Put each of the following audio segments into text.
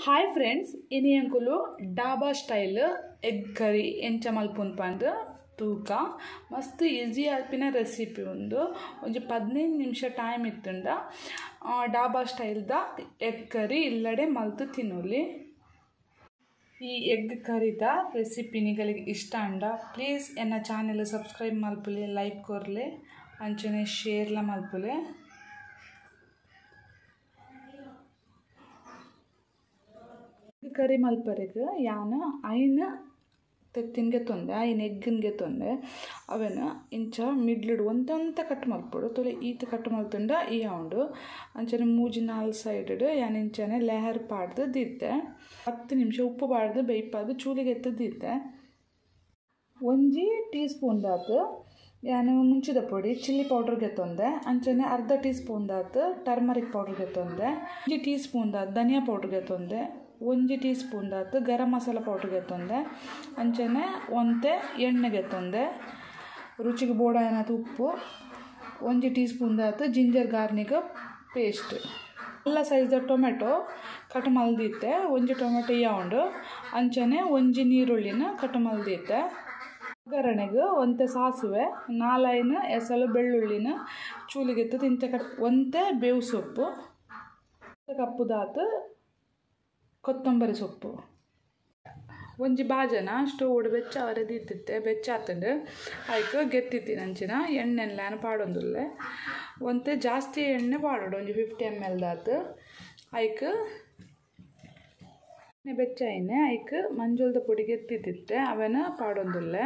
Hi friends, ಇನಿ dhaba style egg curry ಎಂಚ ಮಲ್ಪುನ್ ಪಂದ್ ತೂಕ ಮಸ್ತ್ ಈಸಿ ಆಪಿನ ರೆಸಿಪಿ ಉಂದು. ಒಂಜಿ 15 ನಿಮಿಷ ಟೈಮ್ ಇತ್ತುಂಡ ಡಾಬಾ ಸ್ಟೈಲ್ದ ಎಗ್ ಕರಿ ಇಲ್ಲಡೆ ಮಲ್ತು ತಿನ್ನೊಲಿ. ಈ ಎಗ್ ಕರಿದ ರೆಸಿಪಿ ನಿಗಳಿಗೆ ಇಷ್ಟ ಅಂಡ ಪ್ಲೀಸ್ ಎನ್ನ ಚಾನೆಲ್ ಸಬ್ಸ್ಕ್ರೈಬ್ ಮಲ್ಪುಲೆ, ಲೈಕ್ ಕೊರ್ಲೆ, ಅಂಚನೆ ಶೇರ್ಲ ಮಲ್ಪುಲೆ. ಕರಿ ಮಲ್ಪರೆಗ್ ಯಾನ ಐನ ತೆತ್ತಿನ್ಗೆ ತೊಂದೆ, ಐನ ಎಗ್ಗಿನ್ಗೆ ತೊಂದೆ. ಅವೆನ ಇಂಚ ಮಿಡ್ಲಿಡ್ ಒಂತಂತ ಕಟ್ ಮಲ್ಪೊಡು, ತೊಲೆ ಈತ ಕಟ್ ಮಲ್ತುಂಡ ಈ ಉಂಡು. ಅಂಚನೆ ಮೂಜಿ ನಾಲ್ ಸೈಡ್ ಯಾನ್ ಇಂಚನೆ ಲೆಹರ್ ಪಾಡ್ದು ದಿತ್ತೆ. 10 ನಿಮಿಷ ಉಪ್ಪು ಪಾಡ್ದು ಬೇಯ್ಪಾದು ಚೂಲಿಗೆ ಎತ್ತದಿತ್ತೆ. ಒಂಜಿ ಟೀ ಸ್ಪೂನ್ ದಾತ್ ಯಾನ್ ಮುಂಚಿದ ಪೊಡಿ ಚಿಲ್ಲಿ ಪೌಡರ್ಗೆ ತೊಂದೆ. ಅಂಚನೆ ಅರ್ಧ ಟೀ ಸ್ಪೂನ್ ದಾತ್ ಟರ್ಮರಿಕ್ ಪೌಡರ್ಗೆ ತೊಂದೆ. ಒಂಜಿ ಟೀ ಸ್ಪೂನ್ ದಾತ್ ಧನಿಯಾ ಪೌಡರ್ಗೆ ತೊಂದೆ. ಒಂಜಿ ಟೀ ಸ್ಪೂನ್ ದಾತ್ ಗರಂ ಮಸಾಲ ಪೌಡರ್ಗೆ ತೊಂದೆ. ಅಂಚನೆ ಒಂತೆ ಎಣ್ಣೆಗೆ ತೊಂದೆ. ರುಚಿಗೆ ಬೋಡಾಯನಾತ್ ಉಪ್ಪು. ಒಂಜಿ ಟೀ ಸ್ಪೂನ್ ದಾತ್ ಜಿಂಜರ್ ಗಾರ್ಲಿಕ್ ಪೇಸ್ಟ್. ಎಲ್ಲ ಸೈಜ್ದ ಟೊಮೆಟೊ ಕಟ್ ಮಲ್ದಿತ್ತೆ. ಒಂಜಿ ಟೊಮೆಟೊ ಉಂಡು. ಅಂಚನೆ ಒಂಜಿ ನೀರುಳ್ಳಿನ ಕಟ್ ಮಲ್ದಿತ್ತೆ. ಒಗ್ಗರಣೆಗೆ ಒಂತೆ ಸಾಸಿವೆ, ನಾಲೈನ್ ಎಸಲು ಬೆಳ್ಳುಳ್ಳಿನ ಚೂಲಿಗೆತ್ತು ತಿಂಚ ಕಟ್, ಒಂತೆ ಬೇವು ಸೊಪ್ಪು, ಕಪ್ಪುದಾತ್ ಕೊತ್ತಂಬರಿ ಸೊಪ್ಪು. ಒಂಜಿ ಬಾಜನ ಸ್ಟೋವ್ ಬೆಚ್ಚ ಅವರೆ ದೀತಿತ್ತೆ. ಬೆಚ್ಚ ಆತಂಡು ಐಕ್ ಗೆತ್ತಿತ್ತೀನಿ. ಅಂಚಿನ ಎಣ್ಣೆಲ್ಲ ಪಾಡೊಂದುಲ್ಲೆ. ಒಂತೆ ಜಾಸ್ತಿ ಎಣ್ಣೆ ಪಾಡೋಡು, ಒಂಜಿ 50 ml ದಾತ್. ಐಕ್ ಎಣ್ಣೆ ಬೆಚ್ಚ ಎಣ್ಣೆ ಐಕ್ ಮಂಜೊಲ್ದ ಪೊಡಿ ಗೆತ್ತಿತ್ತಿತ್ತೆ, ಅವೆನ ಪಾಡೊಂದುಲ್ಲೆ.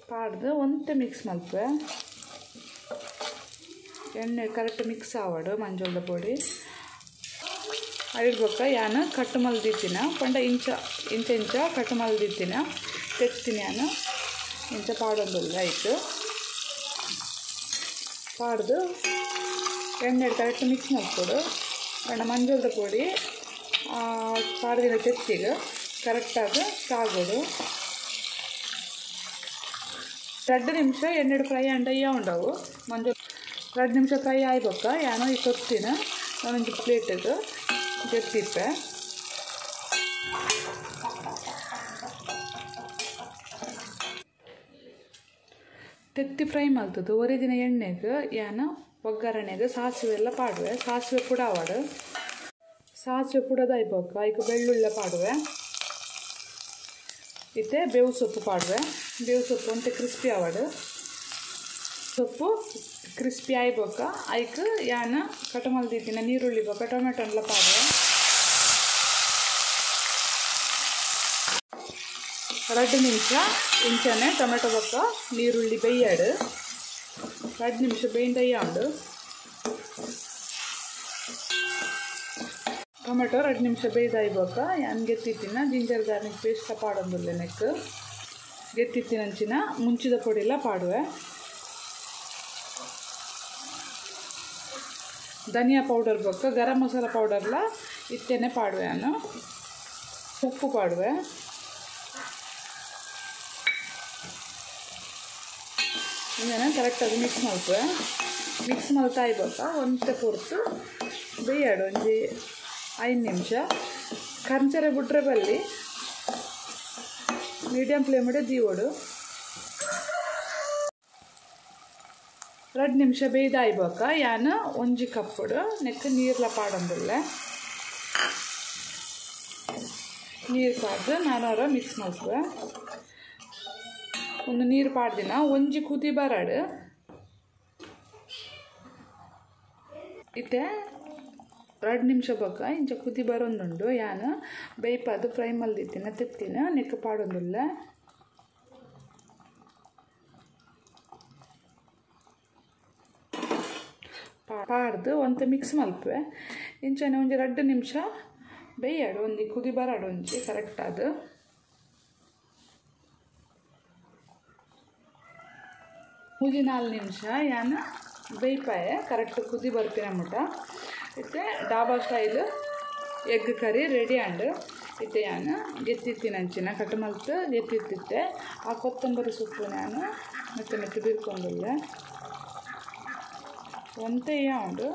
ಪಾಡ್ದು ಒಂತೆ ಮಿಕ್ಸ್ ಮಲ್ಪೆ. ಎಣ್ಣೆ ಕರೆಕ್ಟ್ ಮಿಕ್ಸ್ ಆವಡು ಮಂಜೊಲ್ದ ಪೊಡಿ. ಐಡ್ಬೊಕ್ಕ ಯಾನ್ ಕಟ್ ಮಲ್ದಿತ್ತಿನ ಪಂಡ ಇಂಚ ಇಂಚ ಇಂಚ ಕಟ್ ಮಲ್ದಿತ್ತಿನ ತೆತ್ತಿನ ಯಾನ್ ಇಂಚ ಪಾಡೊಂದುಲ್ಲ. ಐಕ್ ಪಾಡ್ದು ಎಣ್ಣೆ ಕರೆಕ್ಟ್ ಮಿಕ್ಸ್ ಮಲ್ಪೊಡು. ಪಂಡ ಮಂಜೊಲ್ದ ಪೊಡಿ ಪಾಡ್ದಿನ ತೆತ್ತಿಗೆ ಕರೆಕ್ಟಾಗಿ ತಾಗೋಡು. 2 ನಿಮಿಷ ಎಣ್ಣೆ ಫ್ರೈ ಅಂಡಯ್ಯ ಉಂಡವು. ಮಂಜೊಲ್ 2 ನಿಮಿಷ ಫ್ರೈ ಆಯ್ಬೊಕ್ಕ ಯಾನು ಈ ಕೊತ್ತಿನ ಒಂಜಿ ಪ್ಲೇಟಿಗೆ ಗೆತ್ತಿಪ್ಪೆ. ತೆತ್ತಿ ಫ್ರೈ ಮಲ್ತದ್ದು ಒರಿದಿನ ಎಣ್ಣೆಗೆ ಯಾನು ಒಗ್ಗರಣೆಗೆ ಸಾಸಿವೆ ಎಲ್ಲ ಪಾಡುವೆ. ಸಾಸಿವೆ ಪುಡ ಆವಡು. ಸಾಸಿವೆ ಪುಡದಾಯ್ಬೊಕ್ಕ ಐಕ್ ಬೆಳ್ಳುಳ್ಳಿ ಪಾಡುವೆ. ಇತ್ತೆ ಬೇವು ಸೊಪ್ಪು ಪಾಡುವೆ. ಬೇವು ಸೊಪ್ಪು ಒಂತೆ ಕ್ರಿಸ್ಪಿ ಆವಡು. ಸೊಪ್ಪು ಕ್ರಿಸ್ಪಿ ಆಯ್ಬೊಕ್ಕ ಐಕ್ ಯಾನ ಕಟ್ ಮಲ್ದಿತ್ತಿನ ನೀರುಳ್ಳಿ ಬೊಕ್ಕ ಟೊಮೆಟೊನ್ಲ ಪಾಡುವೆ. 2 ನಿಮಿಷ ಇಂಚನೆ ಟೊಮೆಟೊ ಬೊಕ್ಕ ನೀರುಳ್ಳಿ ಬೇಯಾಡು. 2 ನಿಮಿಷ ಬೇಯ್ದಯ್ಯ ಉಂಡು. ಟೊಮೆಟೊ 2 ನಿಮಿಷ ಬೇಯ್ದಾಯ್ಬೊಕ್ಕ ಯಾನ್ ಗೆತ್ತಿತ್ತಿನ ಜಿಂಜರ್ ಗಾರ್ಲಿಕ್ ಪೇಸ್ಟ್ ಪಾಡೊಂದುಲ್ಲೆ. ನೆಕ್ ಗೆತ್ತಿತ್ತಿನಂಚಿನ ಮುಂಚಿದ ಪೊಡಿಲ ಪಾಡುವೆ. ಧನಿಯಾ ಪೌಡರ್ ಬೊಕ್ಕ ಗರಂ ಮಸಾಲ ಪೌಡರ್ಲ ಇತ್ತೇನೆ ಪಾಡುವೆ. ನಾನು ಉಪ್ಪು ಪಾಡುವೆ. ಇಂದೆನೆ ಕರೆಕ್ಟಾಗಿ ಮಿಕ್ಸ್ ಮಲ್ಪುವೆ. ಮಿಕ್ಸ್ ಮಲ್ತಾಯ್ಬೊಕ್ಕ ಒಂತೆ ಪೊರ್ತು ಬೇಯಾಡು, ಒಂಜಿ 5 ನಿಮಿಷ. ಕಂಚರೆ ಬಿಟ್ರೆ ಬಲ್ಲಿ ಮೀಡಿಯಂ ಫ್ಲೇಮ್ ದೀವೋಡು. 2 ನಿಮಿಷ ಬೇಯ್ದಾಯ್ಬೊಕ್ಕ ಯಾನ್ ಒಂಜಿ ಕಪ್ಪುಡು ನೆಕ್ ನೀರ್ಲ ಪಾಡೊಂದುಲ್ಲೆ. ನೀರು ಪಾಡ್ದು ನಾನು ಮಿಕ್ಸ್ ಮಲ್ಪುವೆ. ಒಂದು ನೀರು ಪಾಡ್ದಿನ ಒಂಜಿ ಕುದಿ ಬರಾಡು. ಇತ್ತೆ 2 ನಿಮಿಷ ಬೊಕ್ಕ ಇಂಚ ಕುದಿ ಬರೋಂದುಂಡು. ಯಾನ್ ಬೇಯ್ಪಾದು ಫ್ರೈ ಮಲ್ದಿತ್ತಿನ ತೆತ್ತಿನ ನೆಕ್ ಪಾಡೊಂದುಲ್ಲೆ. ಪಾಡ್ದು ಒಂತೆ ಮಿಕ್ಸ್ ಮಲ್ಪುವೆ. ಇಂಚನೆ ಒಂಜಿ 2 ನಿಮಿಷ ಬೇಯಾಡು, ಒಂಜಿ ಕುದಿ ಬರಾಡು ಒಂಜಿ ಕರೆಕ್ಟ್ ಅದು. ಮೂಜಿ 4 ನಿಮಿಷ ಯಾನ್ ಬೇಯ್ಪಾಯ ಕರೆಕ್ಟ್ ಕುದಿ ಬರ್ಪಿನ ಮುಟ. ಇತ್ತೆ dhaba style egg curry ready and. ಇತ್ತೆ ಯಾನ್ ಗೆತ್ತಿತ್ತಿನಂಚಿನ ಕಟ್ ಮಲ್ತು ಗೆತ್ತಿತ್ತಿತ್ತೆ. ಆ ಕೊತ್ತಂಬರಿ ಸೊಪ್ಪು ನಾನು ಮೆತ್ತ ಮೆತ್ತ ಬಿರ್ಕೊಂಡುಲ್ಲೆ. ಒಂತೆ ಉಂಡು.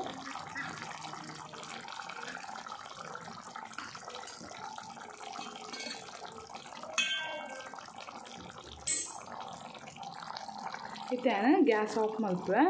ಇತ್ತೆ ಯಾನ್ ಗ್ಯಾಸ್ ಆಫ್ ಮಲ್ಪುವೆ.